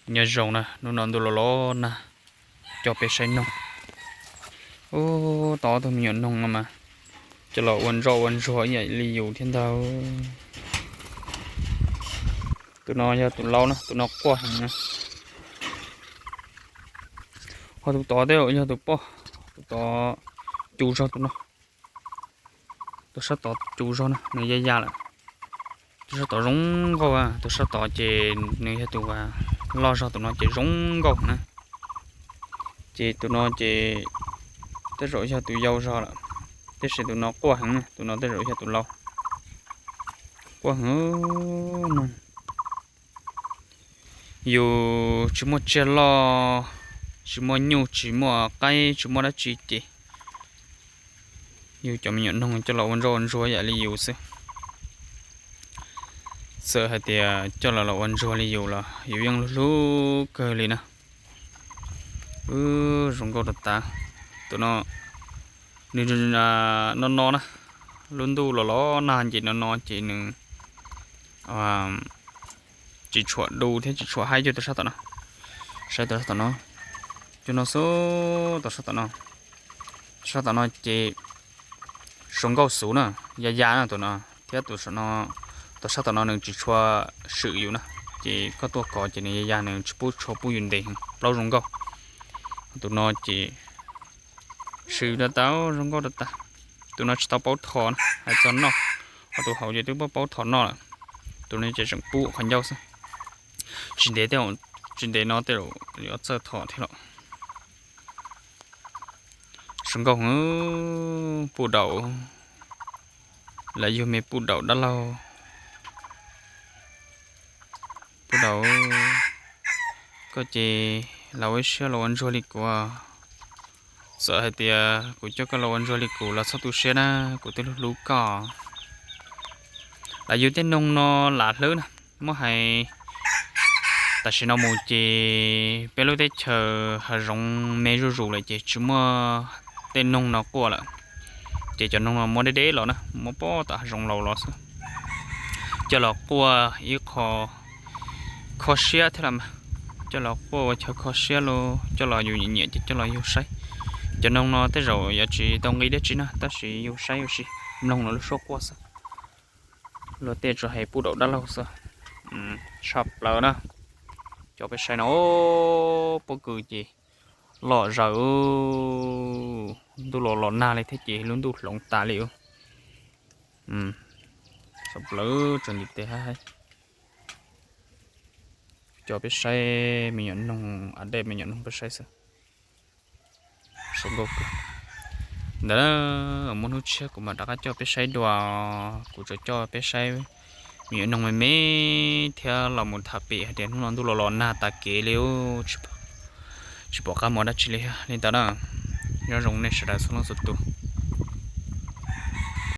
Nyob zoo na, hnub no ntuj los los nag, coj peb saib noog. Ub, tau ob tug me nyuam noog no mas coj los ua ntsoj ua ntsuag ib yam li yus thiab ntag. Tus no yog tus laus na, tus no quaj heev na. Ho tus tod tej zaum yog tus poj, tus tod cu zog tus no. Tus sab tod cu zog na, nws ya ya lawm. Tus sab tod zoo nkauj, tus sab tod ces nws yog tus loj zog, tus no ces zoo nkauj na. Ces tus no ces tej zaum yog tus yau zog lawm, tiam sis tus no quaj heev, tus no tej zaum yog tus laus. Quaj heev no. Yus tsis muaj tsiaj loj, tsis muaj nyuj, tsis muaj qaib, tsis muaj dab tsi ces yus cov me nyuam noog coj los ua ntsoj ua ntsuag yam li yus xwb. Txawm hais tias coj los los ua ntsuag li yus los yus yeej hlub hlub kawg li na. Ub, zoo nkauj rau tas. Tus no nws no no na, lub ntuj los los nag ces no no ces nws tsis tshua du thiab tsis tshua haib cuag tus sab tom no. Saib tus sab tom no, cuag no xwb, tus sab tom no. Tus sab tom no ces zoo nkauj xwb na, ya ya na tus no, thiab tus sab tom no nws tsis tshua swm yus na, ces koj tuaj kov ces nws ya ya, nws tsis pub tshua pub yus ntes, plaub zoo nkauj. Tus no ces swm rau tau zoo nkauj rau tas. Tus no tsis tau paub thom na, hais txog noj, ho tus hauv ces twb paub paub thom noj lawm. Tus no ces tseem pub qhov ncauj xwb. Tsis ntev tej, tsis ntev no tej zaum yuav txawj thom thiab los. Zoo nkauj, puj daum, lam yug me puj daum dab laug. Puj daum, koj ces los ua ib siab los ua ntsuag li kuv. Txawm hais tias kuv coj koj los ua ntsuag li kuv los txhob tu siab na, kuv twb hlub hlub koj. Lam yug tej noog no lam hlwb na, muab hais tam sim no mus ces peb lub teb chaws hav zoov me zuj zus lawm ces tsis muaj tej noog no quaj lawm. Ces cov noog no muab deb deb los na, muab pov tom hav zoov laus los xwb. Coj los quaj ib qho kho siab thiab los mas, coj los quaj ua chaw kho siab los coj los yus nyiam nyiam ces coj los yug saib. Cov noog no tej zaum yuav tsis tau nqi dab tsi na, tab sis yug saib ua si, mloog lawv lub suab quaj xwb. Luag tej tsuas hais puj daum dab laug xwb. Tshaj plaws na. Coj peb saib no, pob kws ces loj zaws, ntuj los los nag li thiab ces lub ntuj hloov tas li. Tshaj plaws tso ntiv tes haib haib. Coj peb saib me nyuam noog, a dej me nyuam noog peb saib xwb. Zoo nkauj kawg. Ntawd muaj hnub tshiab kuv mam rov qab coj peb saib dua. Kuv tsuas coj peb saib me nyuam noog me me thiab los mus tham pem hais tias hnub no ntuj los los nag tas kev li, tsis pom qab mus dab tsi li li ntawd na. Nyob zoo nej sawv daws txhua leej txhua tus.